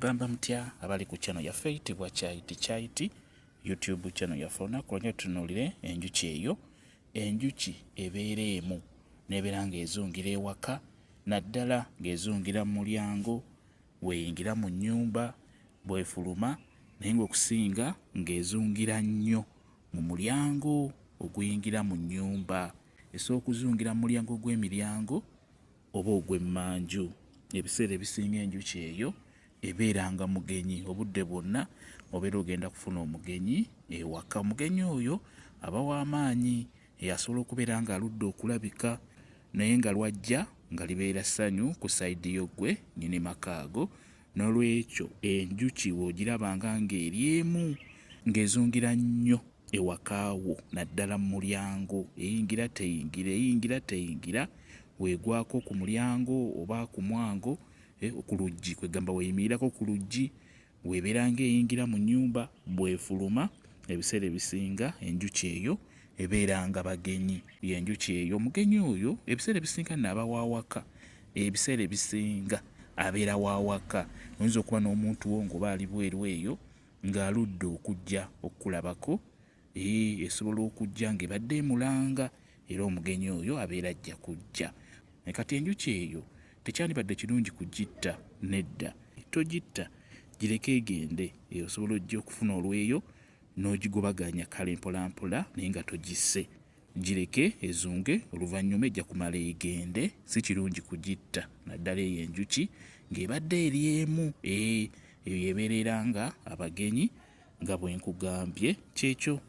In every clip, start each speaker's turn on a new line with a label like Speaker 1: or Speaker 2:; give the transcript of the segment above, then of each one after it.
Speaker 1: Mugamba mutya abali ku channel yaffe eyitibwa Kyayiti Kyayiti YouTube channel yaffe. Olunaku lwonna tutunuulire enjuki eyo. Enjuki ebeera emu n'ebeera ng'ezungira ewaka naddala ng'ezungira mu mulyango, weeyingira mu nnyumba, bw'efuluma naye ng'okusinga ng'ezungira nnyo mu mulyango oguyingira mu nnyumba. Esobola okuzungira mu mulyango gw'emiryango oba ogw'emmanju. Ebiseera ebisinga enjuki eyo ebeeranga mugenyi obudde bwonna obeera ogenda kufuna omugenyi ewaka. Omugenyi oyo aba wa maanyi asobola okubeera ng'aludde okulabika naye nga lw'ajja nga libeera ssanyu ku sayidi yo ggwe nnyini maka ago. Noolwekyo enjuki bw'ogirabanga ng'eri emu ng'ezungira nnyo ewaka wo naddala mu mulyango, eyingira teyingira, eyingira teyingira, weegwako ku mulyango oba ku mwango eh, ku luggi, kwegamba weeyimirirako ku luggi, weebeera ng'eyingira mu nnyumba, bw'efuluma ebiseera ebisinga enjuki eyo ebeera nga bagenyi. Y'enjuki eyo omugenyi oyo ebiseera ebisinga nno aba wa waka, ebiseera ebisinga abeera wa waka. Oyinza okuba n'omuntu wo ng'oba ali bweru eyo ng'aludde okujja okukulabako, ee esobola okujja ng'ebadde emulanga era omugenyi oyo abeera ajja kujja. Kati enjuki eyo tekyandibadde kirungi kugitta, nedda togitta, gireke egende. Osobola ojja okufuna olweyo n'ogigobaganya kale mpolampola naye nga togisse. Gireke ezunge oluvannyuma ejja kumala egende. Si kirungi kugitta naddala eyo enjuki ng'ebadde eri emu. Ee eyo y'ebeera eranga abagenyi nga bwe nkugambye. Kyekyo.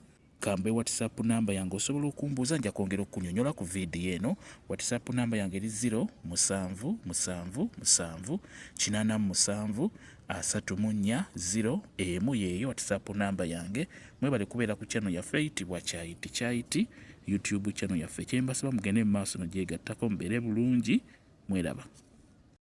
Speaker 1: Kambe WhatsApp namba yange osobola okumbuuza nja kwongera okukunyonyola ku vidiyo eno. WhatsApp namba yange eri 0 7 7 7 87 34 0 emu yeeyo WhatsApp namba yange. Mwebale kubeera ku channel yaffe eyitibwa Kyayiti Kyayiti YouTube channel yaffe. Kyembasaba mugende mu maaso nogyegattako mubeere bulungi mweraba.